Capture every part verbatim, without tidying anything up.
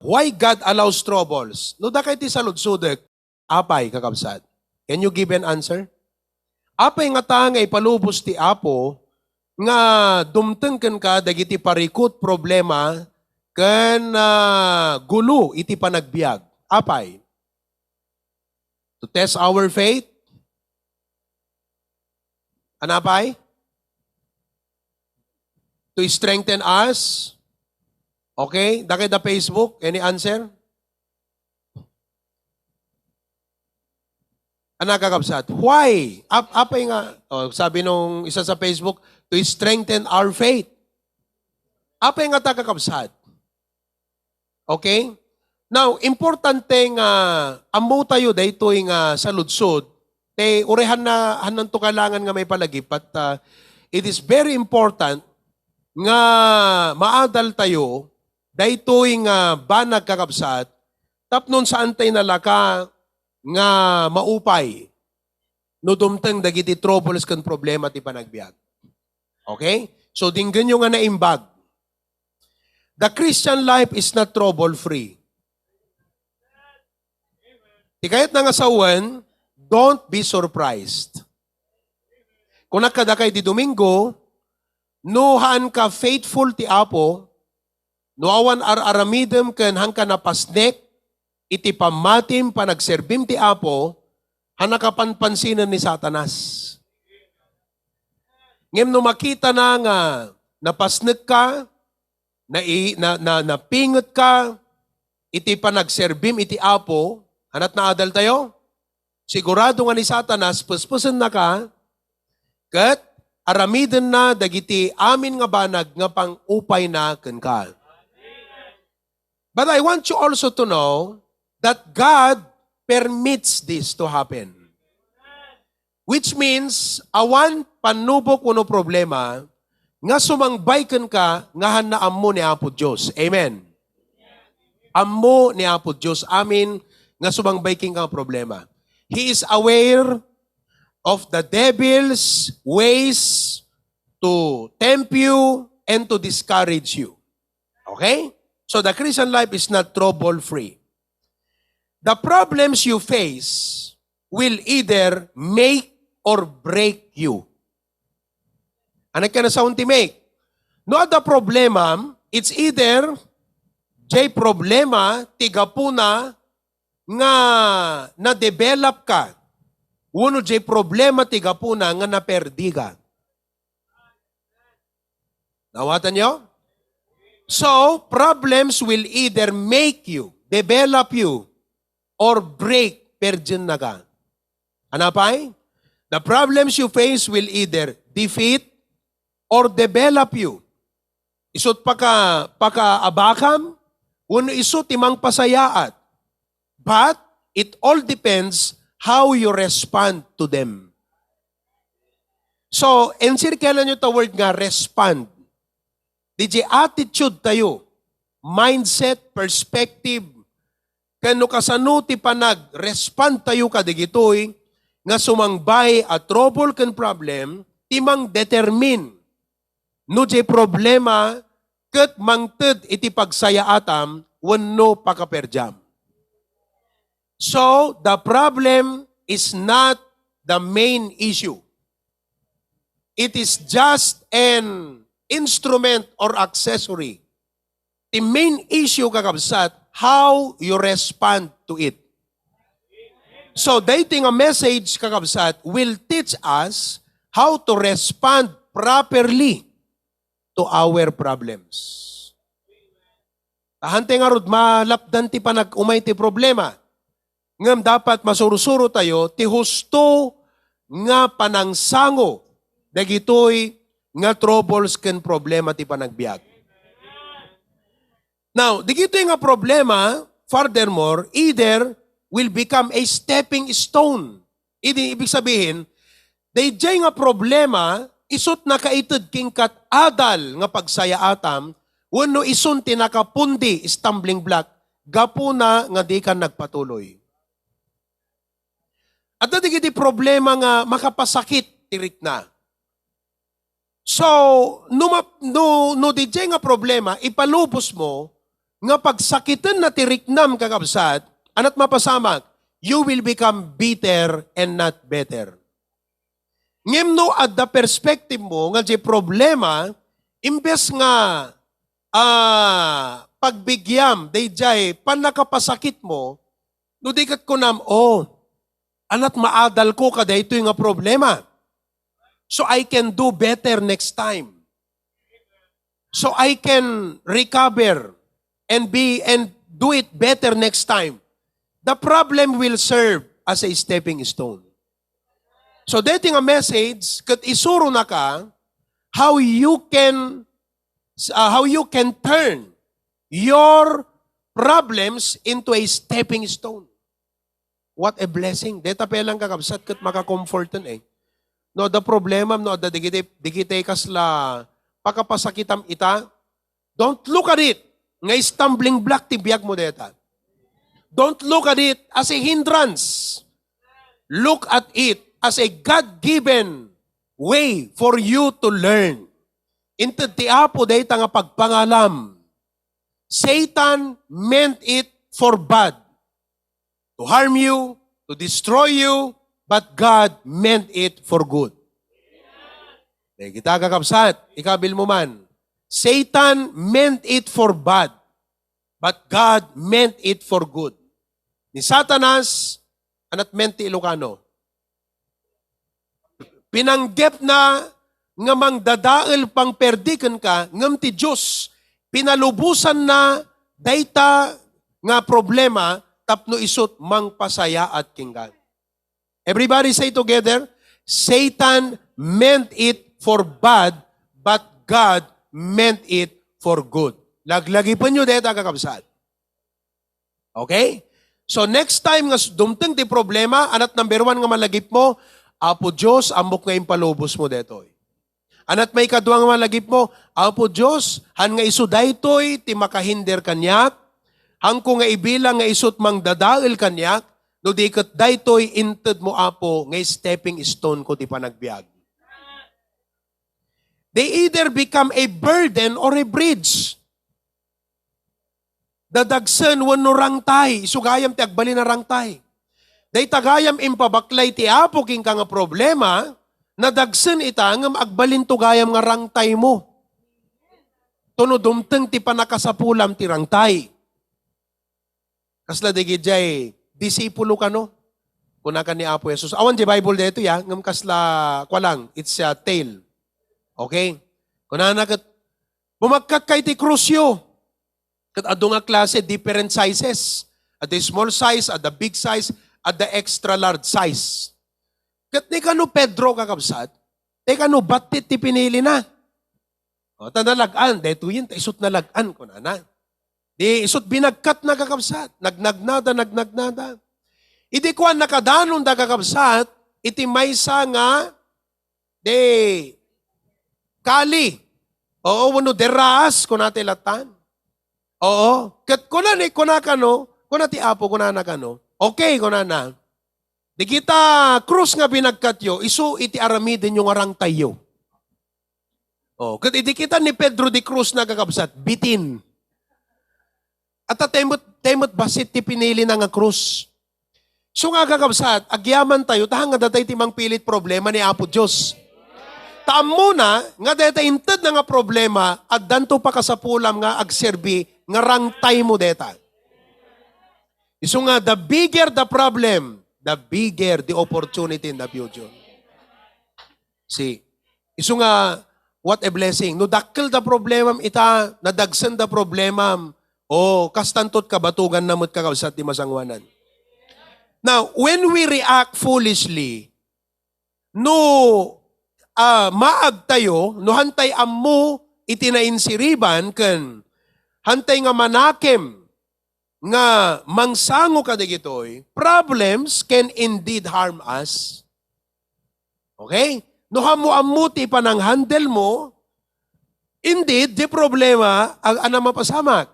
Why God allows troubles? No dakay ti saludsodek, apay, kakabsat? Can you give an answer? Apay ngata nga ipalubos ti Apo nga dumteng kenka dagiti parikut, problema, ken, ah, gulo iti panagbiag? Apay? To test our faith? Anapay? To strengthen us? Okay? Dakay da Facebook, any answer? Ana, kakabsat? Why? Ap-, apay nga, oh, sabi nung isa sa Facebook, to strengthen our faith. Apay ngata, kakabsat? Okay? Now, importante nga ammo tayo daytoy nga saludsod, te, uray hanna, hannanto kailangan nga maipalagip, but, uh, it is very important nga maadal tayo daytoy nga banag, kakabsat, tapno saan tayo nalaka nga maupay no dumteng dagiti troubles ken problema ti panagbiag. Okay? So, dinggenyo nga naimbag. The Christian life is not trouble-free. Ti kayatna nga sawen, don't be surprised. Kunak kadakay di Domingo, no haanka faithful ti Apo, no awan ar-aramidem ken haanka napasnek iti pammatim, panagserbim ti Apo, haannaka panpansinen ni Satanas. Ngem no makitana nga napasnekka, nai-, na, na, napingetka iti panagserbim iti Apo, haanna ti naadal tayo? Sigurado nga ni Satanas, pespesennaka, ket aramidenna dagiti amin nga banag nga pang-upayna kenka. But I want you also to know that God permits this to happen. Which means, awan pannubok wenno problema nga sumangbay kenka nga haanna ammo ni Apo Dios. Amen. Ammo ni Apo Dios amin nga sumangbay kenka nga problema. He is aware of the devil's ways to tempt you and to discourage you. Okay? So the Christian life is not trouble-free. The problems you face will either make or break you. Ano ka na sound ti make? No adda problema, it's either jay problema ti gapuna nga na-develop ka, wenno jay problema ti gapuna nga naperdi ka. Nawatanyo? So, problems will either make you, develop you, or break, perdiennaka. Anapay? The problems you face will either defeat or develop you. Isut paka-, pakaabakam, wenno isu ti mangpasayaat. But it all depends how you respond to them. So, encircle-anyo ta word nga respond. Diay attitude tayo, mindset, perspective, ken no kasano ti panag-respond tayo kadagitoy nga sumangbay a trouble ken problem, ti mangdetermine no diay problema ket mangted iti pagsayaatam wenno pakaperdiam. So, the problem is not the main issue. It is just an instrument or accessory. The main issue, kakabsat, how you respond to it. So, daytoy nga message, kakabsat, will teach us how to respond properly to our problems. Tahante ngarud, malapdan ti panag-umay ti problema. Ngem dapat masursuro tayo ti husto nga panangsango dagitoy nga troubles ken problema ti panagbiag. Now, dagitoy nga problema, furthermore, either will become a stepping stone. Idi, ibig sabihin, daydiay nga problema, isut nakaited kenka adal nga pagsayaatam, wenno isun ti nakapundi, stumbling block, gapuna nga dika nagpatuloy. Adda dagiti problema nga makapasakit ti rikna. So, no map-, no, no didiay nga problema, ipalubos mo, nga pagsakitenna ti riknam, kakabsat, anat mapasamak, you will become bitter and not better. Ngem no adda perspective mo nga di problema, imbes nga, ah, pagbigyam daydiay pannakapasakit mo, no di ket kunam, "Oh, anat maadal ko kadaytoy nga problema. So I can do better next time. So I can recover and be and do it better next time." The problem will serve as a stepping stone. So, deti nga message, ket isurunaka how you can, uh, how you can turn your problems into a stepping stone. What a blessing. Deta pay lang, kakabsat, ket makakomforten eh. No, adda problema, no, adda digiti, digiti kasla pakapasakitam ita, don't look at it nga stumbling block ti biag mo deta. Don't look at it as a hindrance. Look at it as a God-given way for you to learn. Inted ti Apo dayta nga pagpangalam. Satan meant it for bad, to harm you, to destroy you, but God meant it for good. Eh, kita, kakabsat, ikabil mo man. Satan meant it for bad, but God meant it for good. Ni Satanas, anat meant ti Ilocano. Pinanggepna nga mangdadael pangperdi kenka, ngem ti Dios, pinalubosanna dayta nga problema tapno isut mangpasayaat kenka. Everybody say together, "Satan meant it for bad, but God meant it for good." Laglagipenyo dayta, kakabsat. Okay? So, next time nga s-, dumteng ti problema, anat number one nga malagipmo, "Apo Dios, ammok nga impalubos mo detoy." Anat maikadua nga malagipmo, "Apo Dios, han nga isu daytoy ti makahinder kaniak, hanko nga ibilang nga isut mangdadael kaniak, no di ket daytoy intedmo, Apo, nga stepping stone ko ti panagbiag." They either become a burden or a bridge. Dadagsen wenno rangtay, isu gayam ti agbalin a rangtay. Dayta gayam impabaklay ti Apo kenka nga problema, nadagsen ita ngem agbalinto gayam nga rangtaymo. Tono dumteng ti pannakasapulam ti rangtay. Kasla dagidiay disipulo kano? Kuna kan ni Apo Jesus. Awan di Bible daytoy, ah, ngem kasla, kua lang, it's a tale. Okay? Kunana ket, "Bumagkatka iti krusyo." Ket adu nga klase, different sizes. Adda small size, adda big size, adda extra large size. Ket ni kano Pedro, kakabsat, ti kano battit ti pinilina. O, ta nalag-an, daytoyen, ta isut nalag-an, kunana. Di isut binagkatna, kakabsat. Nagnagnada, nagnagnada. Idi kuan, nakadanonda, kakabsat, iti maysa nga, di, kali. Oo, wenno derraas, kuna ti latan. Oo. Ket kuna ni, kuna kano, kuna ti Apo, kunana kano, "Okay," kunana. "Dagita krus nga binagkatyo, isu iti aramidenyo nga rangtayyo." Oh, ket idi kita ni Pedro di krus na, kakabsat, bitin. At ta temet, temet bassit ti pinili na nga krus. So nga, kakabsat, agyaman tayo, ta nga datay ti mangpilit problema ni Apo Dios. Ta ammona nga dayta inted na nga problema, addanto pakasapulam nga agserbi nga rangtay mo deta. Isu nga, the bigger the problem, the bigger the opportunity in the future. See, isu nga, what a blessing. No dakkel da problemam ita, nadagsen da problemam, o, kastantot kabatugan na met, kakabsat, ti masangoanan. Now, when we react foolishly, no, ah, maag tayo, no hantay ammo iti nainsiriban ken hantay nga manakem nga mangsango kadagitoy, problems can indeed harm us. Okay? No ammo-ammo ti panang-handle mo, indeed, di problema ag-, ana mapasamak.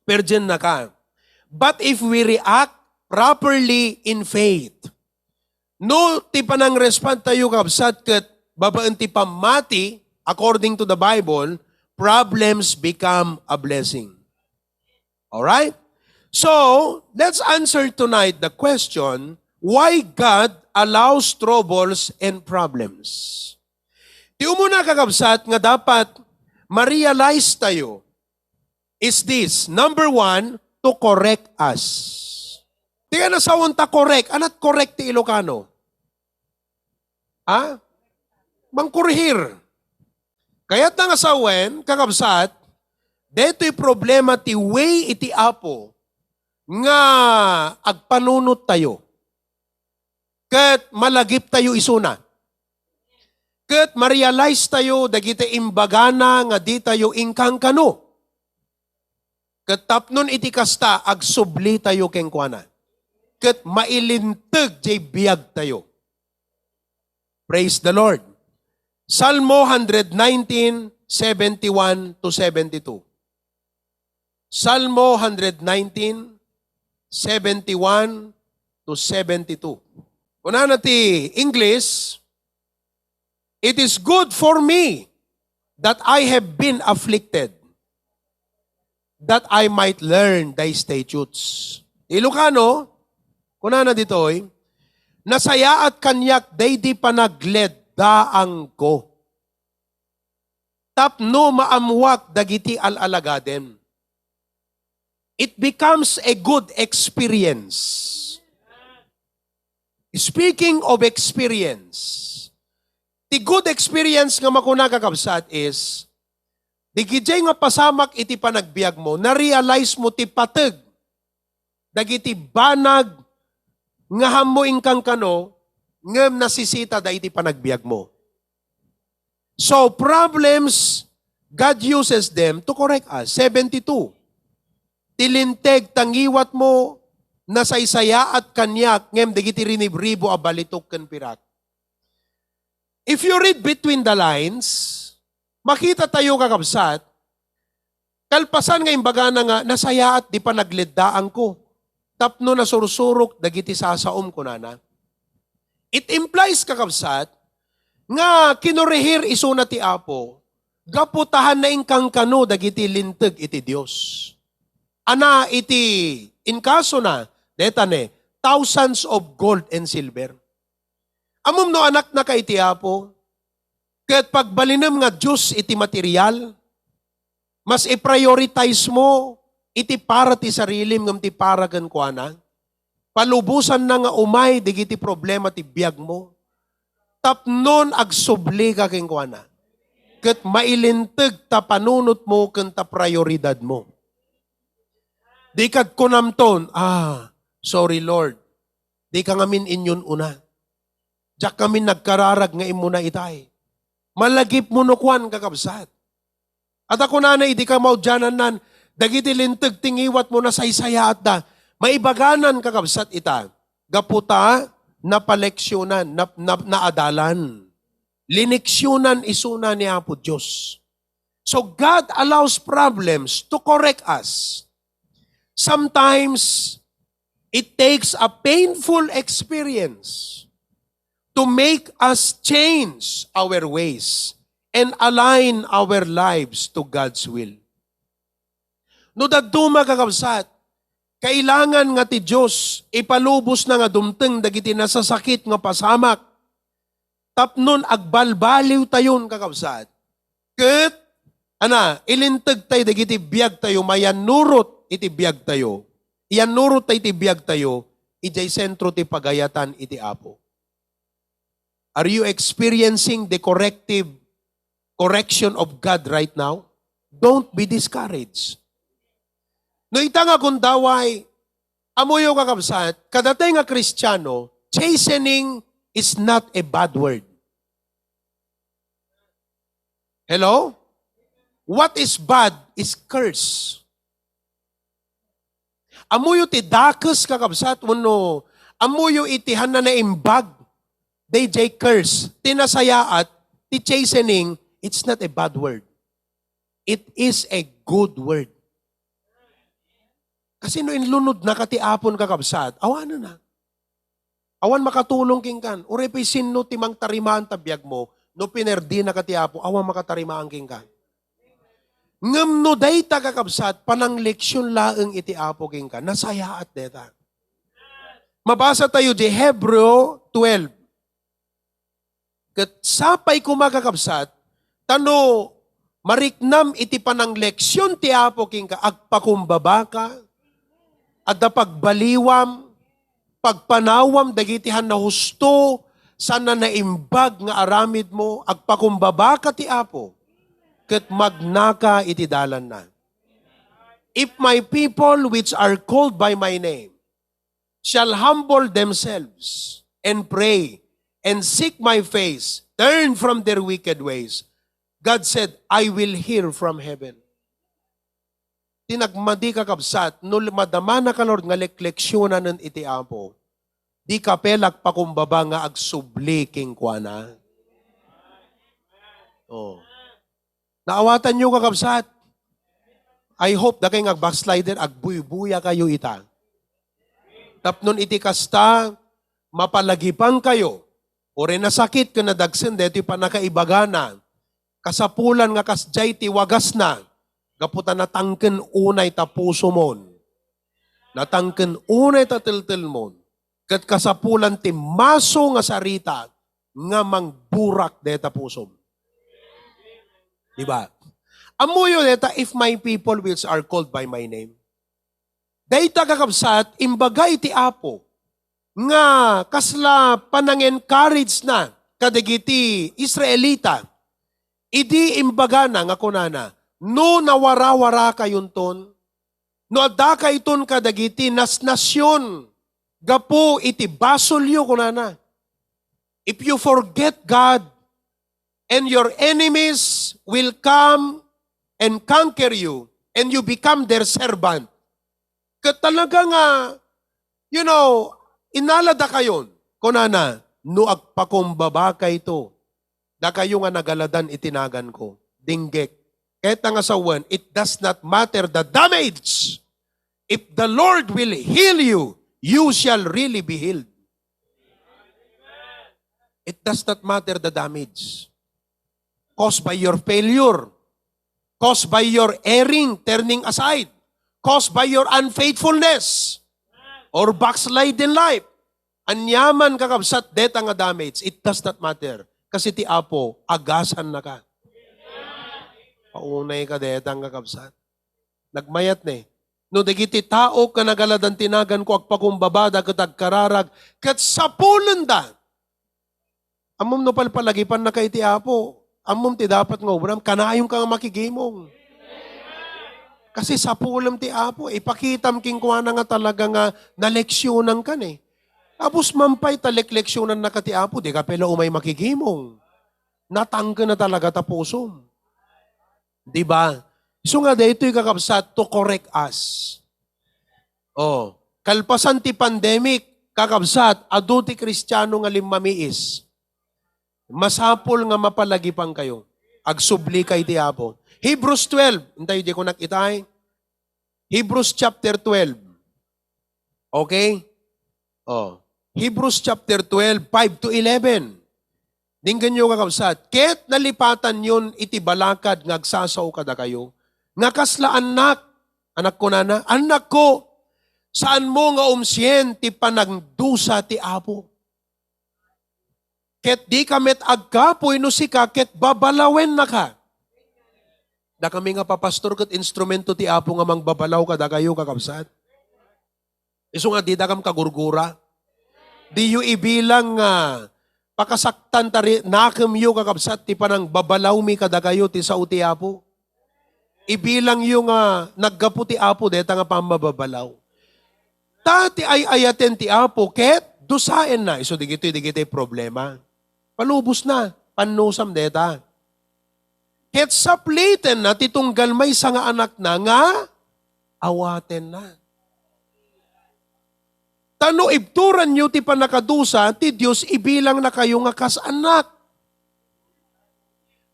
Virgin na ka. But if we react properly in faith, no ti panang-respond tayo, kabsat, ket babaen ti pammati, according to the Bible, problems become a blessing. Alright? So, let's answer tonight the question, why God allows troubles and problems? Ti umuna, kakabsat, nga dapat ma-realize tayo is this. Number one, to correct us. Ti kanasawan ta correct, ania't correct ti Ilocano? Ha? Mangkurihir. Kayatna nga sawen, kakabsat, daytoy problema ti way iti Apo nga agpanunot tayo. Ket malagip tayo isuna. Ket ma-realize tayo dagiti imbagana nga di tayo inkankano. Ket tapnon iti kasta, agsubli tayo kenkuana. Ket mailinteg jay biag tayo. Praise the Lord. Salmo one hundred nineteen, seventy-one to seventy-two. Salmo one hundred nineteen, seventy-one to seventy-two. Kunana ti English, "It is good for me that I have been afflicted, that I might learn thy statutes." Ilocano, kunana ditoy, "Nasayaat kaniak daydi panagleddaangko, tapno maammuak dagiti al-alagadem." It becomes a good experience. Speaking of experience, ti good experience nga makuna, kakabsat, is, digidiay nga pasamak iti panagbiag mo, na-realize mo ti pateg dagiti banag nga ammo inkankano, ngem nasisita da iti panagbiag mo. So, problems, God uses them to correct us. Seventy-two. Ti linteg ta ngiwat mo, nasaysayaat kaniak, ngem dagiti rinibribo a balitok ken pirak. If you read between the lines, makita tayo, kakabsat, kalpasan nga imbagana nga, "Nasayaat di panagleddaangko, tapno nasursurok dagiti sasaom," kunana. It implies, kakabsat, nga kinurihir isuna ti Apo, gapu ta nainkankano dagiti linteg iti Dios. Ana iti inkasona, detane, thousands of gold and silver. Ammom no anaknaka iti Apo, ket pagbalinem nga Dios iti material, mas i-prioritize mo iti para ti sarilim ngem ti para kenkuana. Palubosanna nga umay dagiti problema ti biag mo. Tapnon agsubli ka kenkuana. Ket mailinteg ta panunot mo ken ta prioridad mo. Di kad kunamton, "Ah, sorry Lord. Di ka ngamin inyon una. Diak ngamin nagkararag nga immuna itay." Malagip mo no kuan, kakabsat. At ako nanay, di ka maudianannan, dagiti linteg ti ngiwat mo nasaysayaatda. Maibaganan, kakabsat, ita. Gapu ta, napaleksionan, nap-, nap-, naadalan. Liniksionan isuna ni Apo Dios. So God allows problems to correct us. Sometimes, it takes a painful experience to make us change our ways and align our lives to God's will. No dadduma, kakabsat, kailangan nga ti Dios ipalubosna nga dumteng dagiti nasasakit nga pasamak tapnon agbalbaliwtayon, kakabsat. Ket, ana, ilinteg tayo dagiti biag tayo, mayannurot iti biag tayo. Iyannurot tayo iti biag tayo, idiay sentro ti pagayatan iti Apo. Are you experiencing the corrective correction of God right now? Don't be discouraged. No ita nga gundaway, amoyo, kakabsat, kadatay nga Kristiano, chastening is not a bad word. Hello? What is bad is curse. Ammoyo ti dakes, kakabsat, wenno ammoyo iti hanna naimbag, daydiay curse. Ti nasayaat, ti chastening, it's not a bad word. It is a good word. Kasi no inlunodnaka ti Apon, kakabsat, awanennak. Awan makatulong kenkan. Uray pay sinno ti mangtarimaan ta biag mo, no pinerdinaka ti Apo, awan makatarimaan kenka. Ngem no dayta, kakabsat, panangleksion laeng iti Apo kenka, nasayaat dayta. Mabasa tayo di Hebreo twelve. Ket sapay koma, kakabsat, ta no mariknam iti panangleksion ti Apo kenka, agpakumbabaka, adda pagbaliwam, pagpanawam dagiti han nahusto, saan a naimbag nga aramidmo, agpakumbabaka ti Apo, ket magnaka iti dalanna. If my people which are called by my name shall humble themselves and pray and seek my face, turn from their wicked ways, God said, I will hear from heaven. Ti nagmadi, kakabsat, no madamanaka, Lord, nga lekleksionanen iti Apo, dika pay agpakumbaba nga agsubli kenkuana. Oh. Naawatanyo, kakabsat? I hope dakayo nga agbackslider, agbuybuya kayo ita. Tapno iti kasta, mapalagipan kayo. Uray nasakit ken nadagsen daytoy pannakaibagana, kasapulan nga kasdiay ti wagasna, gapu ta natangken unay ta pusomon. Natangken unay ta teltelmon. Ket kasapulan ti maso nga sarita nga mangburak dayta pusom. Di ba? Ammoyo dayta, "If my people which are called by my name." Dayta, kakabsat, imbaga iti Apo nga kasla panangencourage-na kadagiti Israelita. Idi imbagana nga kunana, "No nawarawarakayonton, no addakayton kadagiti nasnasion gapu iti basolyo," kunana. "If you forget God, and your enemies will come and conquer you, and you become their servant." Ket talaga nga, you know, inala dakayon, kunana, "No agpakumbabakayto, dakayo nga nagaladan iti naganko, dinggek." Ket nga sawen, it does not matter the damage. If the Lord will heal you, you shall really be healed. It does not matter the damage caused by your failure, caused by your erring, turning aside, caused by your unfaithfulness, or backslide in life. Aniaman, kakabsat, deta nga damage, it does not matter. Kasi ti Apo, agasannaka. Paunay ka deta nga, kakabsat. Nagmayat ne. No dagiti tao nga nagaladan ti naganko agpakumbabada ket agkararag, ket sapulenda. Ammom no palpalagipannaka iti Apo, ammom ti dapat nga obram, kanayon ka nga makigimong. Kasi sapulem ti Apo, ipakitam kenkuana nga talaga nga naleksionanka ne. Tapos man pay ta lekleksionannaka ti Apo, di ka pay la umay makigimong. Natangken na talaga ta pusom. Di ba? Isu nga daytoy, kakabsat, to correct us. Oh, kalpasan ti pandemic, kakabsat, adu ti Kristiano nga limmamiis. Masapul nga mapalagipan kayo. Agsubli kay ti Apo. Hebrews twelve. Intayo, di ko nakitay. Hebrews chapter twelve. Okay? Oh. Hebrews chapter twelve, five to eleven. Dinggenyo, kakabsat. Ket nalipatanyon iti balakad nga agsasao kadakayo, nga kasla annak, anak kunana, "Annakko, saanmo nga umsien ti panagdusa ti Apo. Ket dika met agkapuy no sika ket babalawennaka." Dakami nga papastor ket instrumento ti Apo nga mangbabalaw kadakayo, kakabsat. Isu nga didakam kagurgura. Diyo ibilang nga pakasaktan ta ri-, nakemyo, kakabsat, ti panangbabalawmi kadakayo ti sao ti Apo. Ibilangyo nga naggapu ti Apo deta nga pammababalaw. Ta ti ay-ayaten ti Apo ket dusaenna. Isu digitoy, digitoy problema. Palubosna, pannusam deta. Ket saplitenna ti tunggal maysa nga anakna nga awatenna. Ta no ibturanyo ti pannakadusa, ti Dios ibilangnakayo nga kas annak.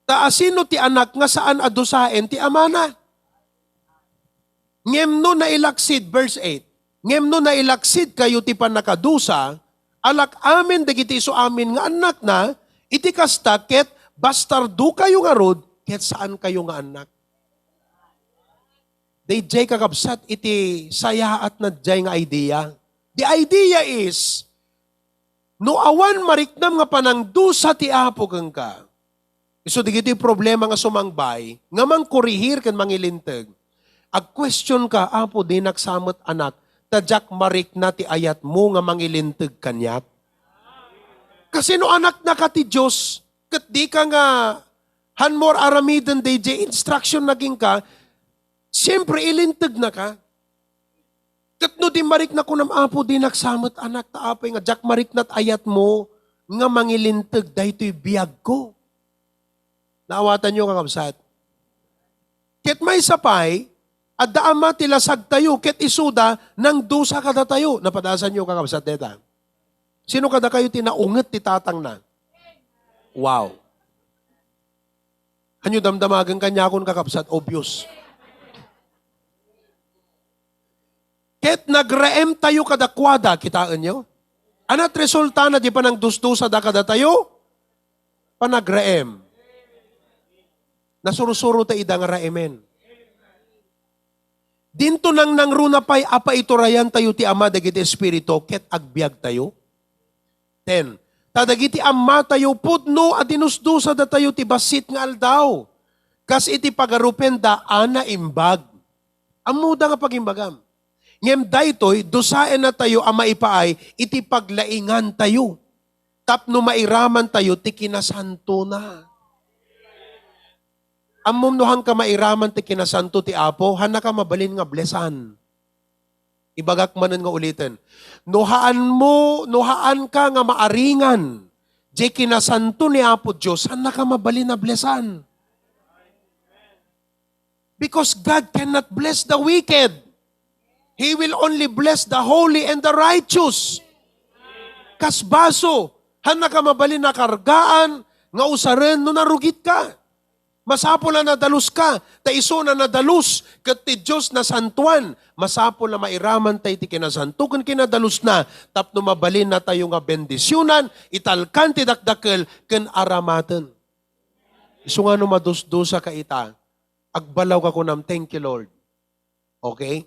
Ta asino ti anak nga saan a dusaen ti amana? Ngem no nailaksid, verse eight, ngem no nailaksidkayo ti pannakadusa, alak amin dagiti isu amin nga annakna, iti kasta ket bastardokayo ngarud ket saankayo nga annak. Dayjay kakabsat iti sayaat na jay nga idea. The idea is, no awan mariknam nga panangdusa ti Apo kenka, isu dagiti problema nga sumangbay, nga mangkurihir ken mangilinteg, agquestion ka, "Apo, dinak sa met anak, ta diak marikna ti ayatmo nga mangilinteg kaniak." Kasi no anaknaka ti Dios, ket dika nga han mo aramiden dayjay instruction na kenka, siyempre, ilintegnaka. Ket no di marikna, kunam, "Apo, dinak sa met anak, ta apay nga diak marikna ti ayatmo nga mangilinteg daytoy biagko?" Naawatanyo, kakabsat? Ket maysa pay, adda ama ti lasagtayo, ket isuda nangdusa kadatayo. Napadasanyo, kakabsat, deta? Sino kadakayo ti naunget ti tatangna? Wow. Ania damdamagen kaniakon, kakabsat? Obvious. Ket nagraemtayo kadakuada, kitaenyo? Ania ti resultana ti panangdusdusada kadatayo? Panagraem. Nasursuro ta ida nga raemen. Dinto nangnangruna pay a paiturayantayo ti Ama dagiti espiritu ket agbiagtayo. Ten, ta dagiti ammatayo pudno a dinusdusadatayo ti bassit nga aldaw, kas iti pagarupenda a naimbag. Ammoda nga pagimbagam. Ngem daytoy, dusaennatayo a maipaay iti paglaingantayo tapno mairamantayo ti kinasantona. Ammom no haanka mairaman ti kinasanto ti Apo, haannaka mabalin nga blesan. Ibagak manen nga uliten. No haan mo, no haanka nga maaringan, di kinasanto ni Apo Dios, haannaka mabalin a blesan. Because God cannot bless the wicked. He will only bless the holy and the righteous. Kas baso, haannaka mabalin a kargaan nga usaren no narugitka. Masapul a nadalus ka, ta isu na nadalus ket ti Dios nasantuan. Masapul a mairaman tay ti kinasanto ken kinadalus na tapno mabalin natayo nga bendisionan, italkan ti dakdakkel ken aramaten. Isu nga no madusdusa ka ita, agbalaw ka kunam, "Thank you, Lord." Okay?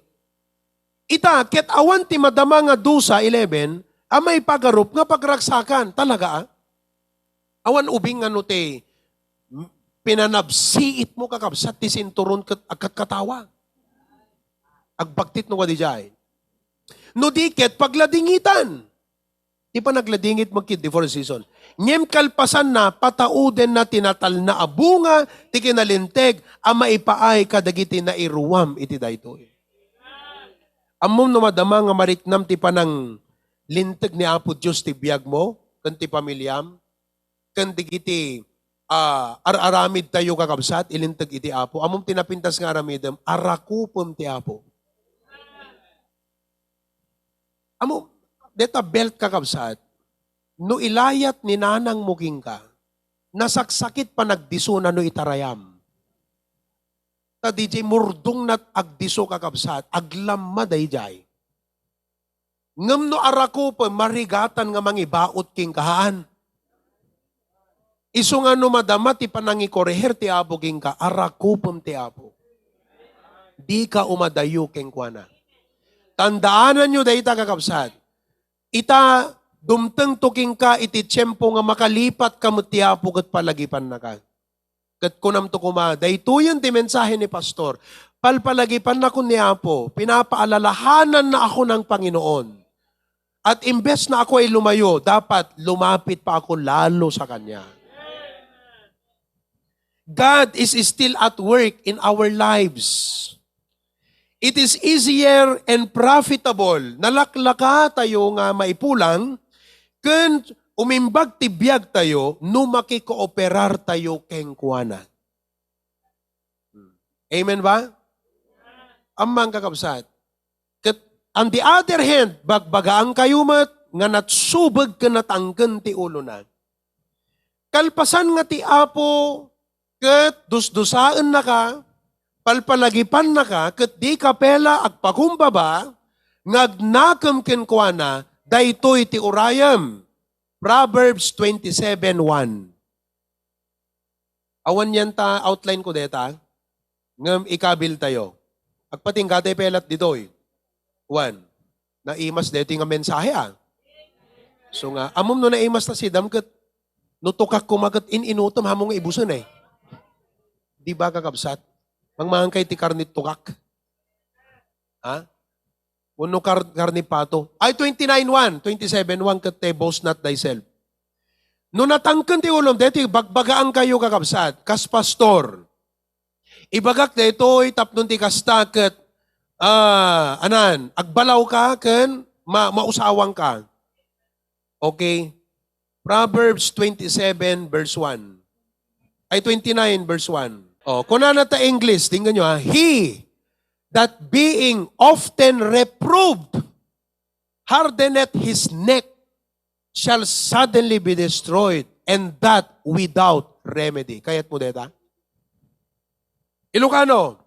Ita, ket awan ti madama nga dusa, eleven, a maipagarup nga pagragsakan. Talaga, ah? Awan ubing nga no ti pinanabsiit mo, kakabsat, ti sinturon ket agkatkatawa. Agbagtit no kadi jay. No di ket pagladingitan. Ti panagladingit mo ket di four season. Ngem kalpasanna, pataudenna ti natalna a bunga ti kinalinteg a maipaay kadagiti nairuam iti daytoy. Ammom no madama nga mariknam ti pananglinteg ni Apo Dios ti biag mo, ken ti pamiliam, ken dagiti, ah, ar-aramid tayo, kakabsat, ilinteg iti Apo. Ammom ti napintas nga aramidem, arakupem ti Apo. Amo, deta belt, kakabsat, no ilayat ni nanang mo kenka, nasaksakit panagdisona no itarayam. Ta di jay murdong nat agdiso, kakabsat, aglamma dayjay. Ngem no arakupem, marigatan nga mangibaot kenka, haan. Isu nga no madama ti panangikoriher ti Apo kenka, arakupem ti Apo. Dika umadayo kenkuana. Tandaananyo dayta, kakabsat. Ita, dumtengto kenka iti tiempo nga makalipatka met ti Apo ket palagipannaka. Ket kunamto koma, daytoyen ti mensahe ni Pastor. Palpalagipannakon ni Apo, pinapaalalahananna ako ng Panginoon. At imbes na ako ay lumayo, dapat lumapit pa ako lalo sa Kanya. God is still at work in our lives. It is easier and profitable. Nalaklaka tayo nga maipulang ken umimbag ti biag tayo no makikooperar tayo kenkuana. Amen ba? Ammang, kakabsat. Ket on the other hand, bagbagaankayo met nga natsubeg ken natangken ti ulona. Kalpasan nga ti Apo ket dusdusaennaka, palpalagipannaka, ket dika pay la agpakumbaba nga agnakem kenkuana, daytoy ti urayem. Proverbs twenty-seven one. Awan yan ta outline ko deta, ngem ikabil tayo. Agpatingga tay pelat ditoy. One. Naimas daytoy nga mensahe, ah. So nga, ammom no naimas ta sidam ket no tukak koma ket in-inutom, haanmo nga ibusen, eh. Di ba, kakabsat? Mangmangan kay ti karne ti tukak. Ha? Wenno kar-, karne ti pato. Ay, twenty-nine one, twenty-seven one, ket te, "Boast not thyself." No natangken ti ulom, daytoy bagbagaankayo, kakabsat, kas pastor. Ibagak daytoy tapno ti kasta ket, ah, anan, agbalawka ken ma-, mausawangka. Okay? Proverbs twenty-seven verse one. Ay, twenty-nine verse one. Oh, kunana ta English, tingnan nyo ha. "He that being often reproved hardeneth his neck shall suddenly be destroyed, and that without remedy." Kayatmo deta? Ilocano,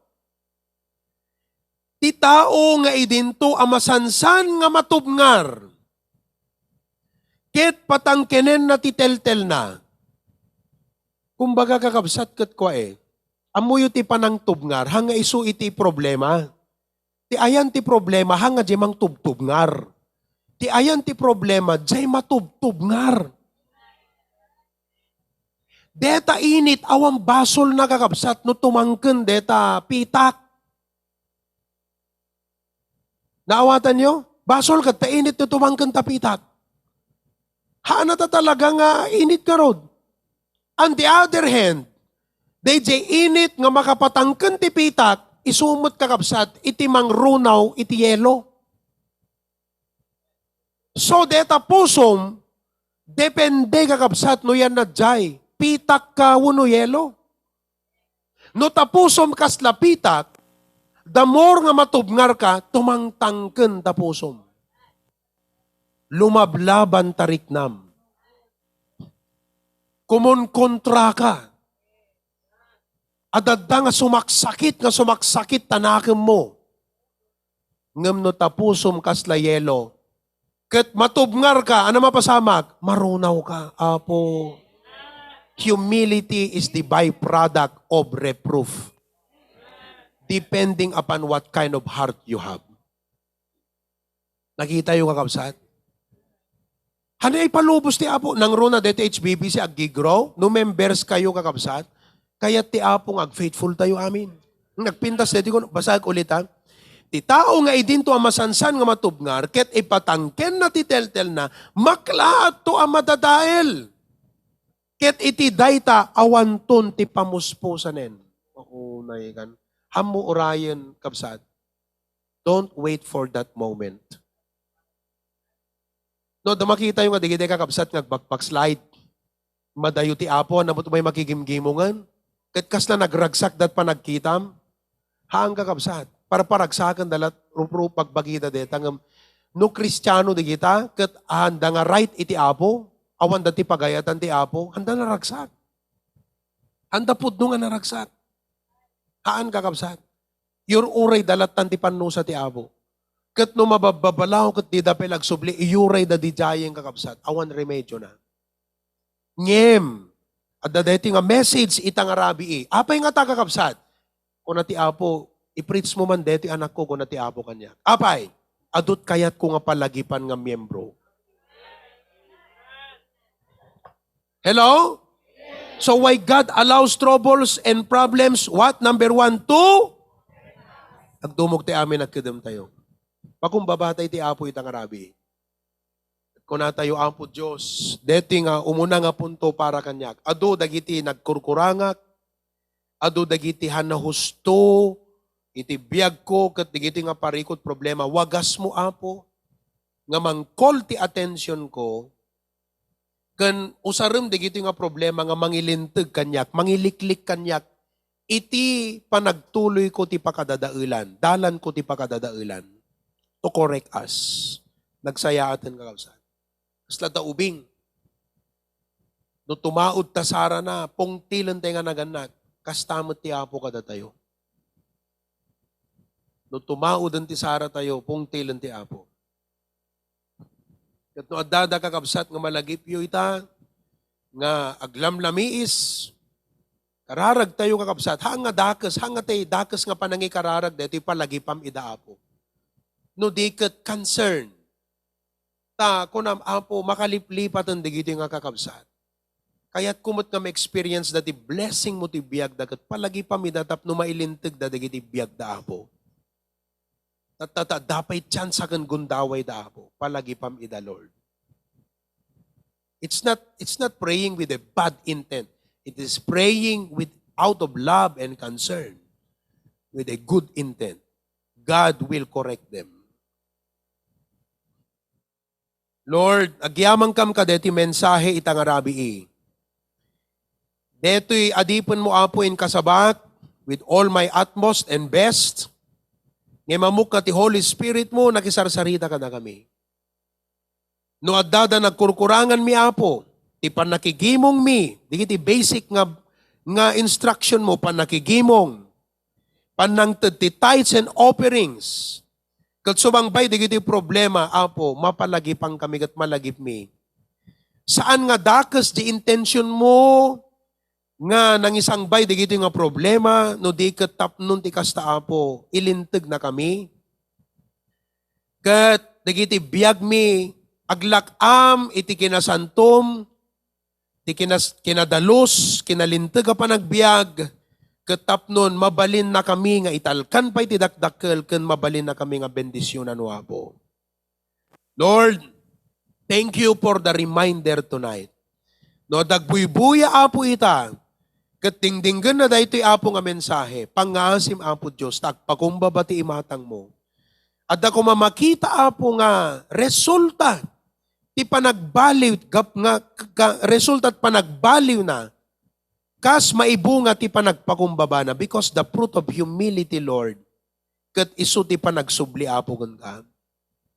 ti tao nga idinto a masansan nga matubngar, ket patangkenenna ti teltelna. Kumbaga, kakabsat, ket kua, eh, ammoyo ti panangtubngar, haan nga isu iti problema. Ti ayan ti problema, haan nga diay mangtubtubngar. Ti ayan ti problema, diay matubtubngar. Deta init, awan basolna, kakabsat, no tumangken deta pitak. Naawatanyo? Basol ket ta init no tumangken ta pitak. Haanna ta talaga nga init ngarud. On the other hand, daydiay init nga makapatangken ti pitak, isu met, kakabsat, iti mangrunaw iti yelo. So, deta pusom, depende, kakabsat, no yan na diay. Pitak ka wenno yelo. No ta pusom kasla pitak, the more nga matubngar ka, tumangtangken ta pusom. Lumablaban ta riknam. Kumonkontra ka. Adda nga sumaksakit, nga sumaksakit ta nakemmo. Ngem no ta pusom kasla yelo, ket matubngar ka, ano mapasamak? Marunaw ka, Apo. Humility is the byproduct of reproof, depending upon what kind of heart you have. Nakitayo, kakabsat? Haan ipalubos ti Apo. Nangruna deti H B B C aggigrow, no members kayo, kakabsat, kayat ti Apo nga agfaithful tayo amin. Nagpintas deti kuno, basaek ulit, ha. Ti tao nga idinto a masansan nga matubngar, ket ipatangkenna ti teltelna, maklaatto a madadael. Ket iti dayta, awanton ti pamuspusanen. Maunay kan. Haanmo urayen, kabsat. Don't wait for that moment. No, da makitayo nga digiti kakabsat nga agbackslide. Madayo ti Apo, haan met umay makigimgimongen. Ket kasla nagragsak dat panagkitam. Haan, kakabsat. Parparagsaken da lat ruprup pagbagida deta ngem no Kristiano digita, ket haanda nga right iti Apo, awanda ti pagayatan ti Apo, haanda naragsak. Haanda pudno nga naragsak. Haan, kakabsat. Iyur-uray da lattan ti pannusa ti Apo. Ket no mababbabalaw ket dida pay agsubli, iyurayda didiayen, kakabsat. Awan remedyona. Ngem, adda daytoy nga message ita nga rabii. Apay ngata, kakabsat? Kuna ti Apo, "I-preach mo man daytoy, anakko," kuna ti Apo kaniak. "Apay, adu ti kayatko nga palagipan nga miyembro." Hello? So why God allows troubles and problems? What? Number one, to? Agdumog ti amin, agkedem tayo. Pakumbaba tayo ti Apo ita nga rabii. Kuna tayo, Apo Dios, deti nga umuna nga punto para kaniak. Adu dagiti nagkurkurangak, adu dagiti haan a husto iti biagko ket dagiti nga parikut problema. Wagasmo, Apo, nga mangkol ti atensionko ken usarem dagiti nga problema nga mangilinteg kaniak, mangiliklik kaniak iti panagtuloyko ti pakadadaelan, dalanko ti pakadadaelan to correct us. Nagsayaaten, kakabsat. Kasla ta ubing. No tumaud ta sarana, pungtilen tayo nga nagannat. Kasta met ti Apo kadatayo. No tumauden ti sara tayo, pungtilen ti Apo. Ket no adda da, kakabsat, nga malagipyo ita, nga aglamlamiis, Kararagtayo, kakabsat, haan nga dakes, haan nga tay dakes nga panangikararag daytoy palagipam ida, Apo. No di ket concern. Ta, kunam, Apo, makaliplipaten dagitoy nga kakabsat. Kayatko met nga ma-experience da ti blessing mo ti biagda ket palagipam ida tapno mailinteg da dagiti biagda, Apo. Tatta, adda pay chance ken gundaway da, Apo. Palagipam ida, Lord. It's not, it's not praying with a bad intent. It is praying with, out of love and concern, with a good intent. God will correct them. Lord, agyamankam kadaytoy mensahe ita nga rabii. Daytoy adipenmo, Apo, inkasabak with all my utmost and best. Nga mamukna ti Holy Spirit mo, nakisarsarita kadakami. No adda da nagkurkuranganmi, Apo, ti pannakigimongmi, dagiti basic nga, nga instruction mo, pannakigimong, pannangted ti tithes and offerings. Ket sumangbay dagiti problema, Apo, mapalagipangkami ket malagipmi. Saan nga dakes ti intention mo nga nangisangbay dagiti nga problema, no di ket tapnon ti kasta, Apo, ilintegnakami. Ket dagiti biagmi, aglak-am iti kinasantom, ti kinas-, kinadalus, kinalinteg a panagbiag, ket tapnon mabalinnakami nga italkan pay ti dakdakkel ken mabalinnakami nga bendisionan, Apo. Lord, thank you for the reminder tonight. No, dagbuybuya, Apo, ita, ket dingdinggenna daytoy, Apo, nga mensahe, pangngaasim, Apo Dios, ta agpakumbaba ti imatangmo. Adda koma makita, Apo, nga resulta ti panagbaliw, gap-, nga, ka-, resulta ti panagbaliwna, kas maibunga ti panagpakumbabana, because the fruit of humility, Lord, ket isu ti panagsubli, Apo, kenka.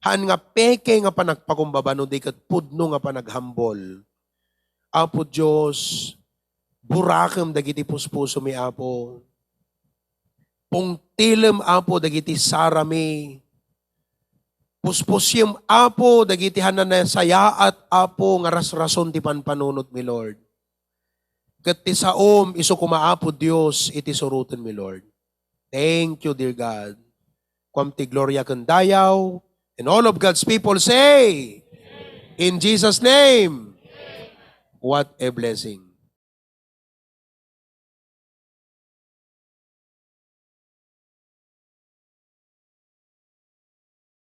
Haan nga peke nga panagpakumbaba no di ket pudno nga panaghambol. Apo Dios, burakem dagiti puspusomi, Apo. Pungtilem, Apo, dagiti sarami. Puspusiam, Apo, dagiti haan a nasayaat, Apo, nga rasrason ti panpanunotmi, Lord. Ket ti saom, isu koma, Apo Dios, iti surotenmi, Lord. Thank you, dear God. Kuam ti gloria ken dayaw. And all of God's people say, in Jesus' name, what a blessing.